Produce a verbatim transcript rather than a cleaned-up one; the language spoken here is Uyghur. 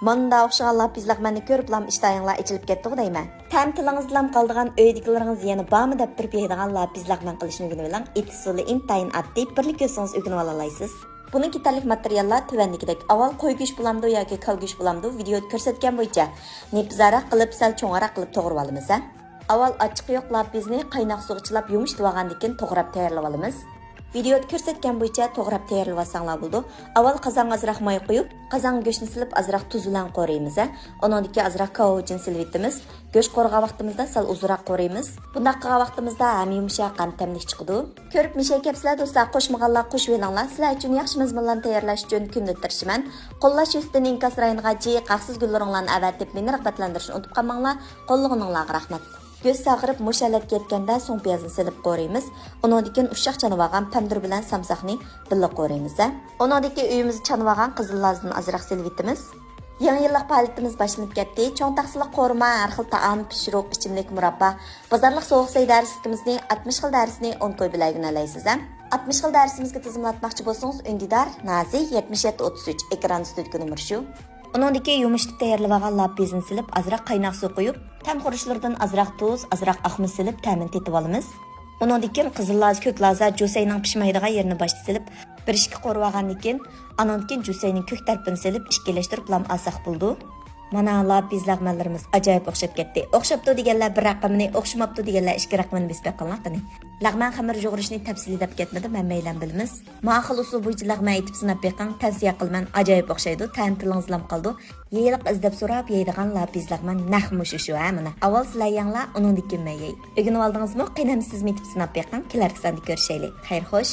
ماندا ئوخشىغان لاپىز لەغمەننى كۆرۈپلام ئىشتىھاڭلار ئېچىلىپ كەتتىغۇ دەيمەن. تەم تىلىڭىزدىلام قالىدىغان ئۆيدىكىلىرىڭىز يەنە بارمۇ دەپ تۇرۇپ يەيدىغان لاپىز لەغمەن قىلىشنى ئۆگىنىۋېلىڭ. ئېتىش ئۇسۇلى ئىنتايىن ئاددىي، بىرلا كۆرسىڭىز ئۆگىنىۋالالايسىز. بۇنىڭغا يېتەرلىك ماتېرىياللار تۆۋەندىكىدەك. ئاۋۋال قوي گۆشى بولامدۇ ياكى كاۋا گۆشى بولامدۇ، ۋىدېئودا كۆرسەتكەن بويىچە نېپىزراق قىلىپ، سەل چوڭراق قىلىپ توغرىۋالىمىز ھە. ئاۋۋال ئاچچىقى يوق لاپىزنى قايناق سۇغا چىلاپ يۇمشىتىۋالغاندىن كېيىن توغراپ تەييارلىۋالىمىز. ۋىدېئودا كۆرسەتكەن بويىچە توغراپ تەييارلىۋالساڭلار بولىدۇ. ئاۋۋال قازانغا ئازراق ماي قۇيۇپ، قازانغا گۆشنى سېلىپ، ئازراق تۇز بىلەن قورۇيمىز ھە. ئۇنىڭدىن كېيىن ئازراق كاۋاۋىچىنى سېلىۋېتىمىز. گۆش قورۇغان ۋاقتىمىزدا سەل ئۇزۇنراق قورۇيمىز. بۇنداق قىلغان ۋاقتىمىزدا ھەم يۇمشاق، ھەم تەملىك چىقىدۇ. كۆرۈپ مىشەي كەپسىلەر دوستلار، قوشمىغانلار قوشۇۋېلىڭلار. سىلەر ئۈچۈن ياخشى مەزمۇنلارنى تەييارلاش ئۈچۈن كۈندە تىرىشىمەن. قوللاش يۈزىسىدىن ئىنكاس رايونىغا جىق ھەقسىز گۈللىرىڭلارنى ئەۋەتىپ، مېنى رىغبەتلەندۈرۈشنى ئۇنتۇپ قالماڭلار. قوللىغىنىڭلارغا رەھمەت. گۆش ساغىرىپ مۇشۇ ھالەتكە يەتكەندە سوڭ پىيازنى سېلىپ قورۇيمىز. ئۇنىڭدىن كېيىن ئۇششاق چانىۋالغان پەمدۇر بىلەن سامساقنى بىللە قورۇيمىز ھە. ئۇنىڭدىن كېيىن ئۆيىمىزدە چانىۋالغان قىزىل لازىدىن ئازراق سېلىۋېتىمىز. يېڭى يىللىق پائالىيىتىمىز باشلىنىپ كەتتى. چوڭ تاخسىلىق قورۇما، ھەر خىل تائام، پىشۇرۇق، ئىچىملىك، مۇراببا، بازارلىق سوغۇق سەي دەرسلىكىمىزنى، ئاتمىش خىل دەرسنى ئون كوي بىلەن ئۆگىنەلەيسىز ھە. ئاتمىش خىل دەرسىمىزگە تىزىملاتماقچى بولسىڭىز، ئۈندىدار نازى يەتمىش يەتتە ئوتتۇز ئۈچ، ئېكران ئۈستىدىكى نومۇر شۇ. ئۇنىڭدىن كېيىن يۇمشىتىپ تەييارلىۋالغان لاپىزنى سېلىپ، ئازراق قايناق سۇ قۇيۇپ، تەم خۇرۇچلىرىدىن ئازراق تۇز، ئازراق ئاق مۇز سېلىپ، تەمىنى تېتىۋالىمىز. ئۇنىڭدىن كېيىن قىزىل لازا، كۆك لازا، جۈسەينىڭ پىشمايدىغان يېرىنى باشتا سېلىپ، بىر ئىككى قورۇۋالغاندىن كېيىن، ئانىڭدىن كېيىن جۈسەينىڭ كۆك تەرىپىنى سېلىپ، ئىككىلەشتۈرۈپلام ئالساق بولىدۇ. مانا لاپىز لەغمەنلىرىمىز ئاجايىپ ئوخشاپ كەتتى. ئوخشاپتۇ دېگەنلەر بىر رەقىمىنى، ئوخشىماپتۇ دېگەنلەر ئىككى رەقىمىنى بېسىپ بېقىڭلار قېنى. لەغمەن خېمىر يۇغۇرۇشنى تەپسىلىي دەپ كەتمىدىم، ھەممەيلەن بىلىمىز. ماخىل ئۇسۇل بويىچە لەغمەن ئېتىپ سىناپ بېقىڭ، تەۋسىيە قىلىمەن، ئاجايىپ ئوخشايدۇ، تەم تىلىڭىزدىلام قالىدۇ. ھېلىقى ئىزدەپ سوراپ يەيدىغان لاپىز لەغمەن نەق مۇشۇ شۇ ھە مانا. ئاۋۋال سىلەر يەڭلار، ئۇنىڭدىن كېيىن مەن يەي. ئۆگىنىۋالدىڭىزمۇ؟ قېنى ئەمدى سىزمۇ ئېتىپ سىناپ بېقىڭ، كېلەركى ساندا كۆرۈشەيلى. خەير خوش.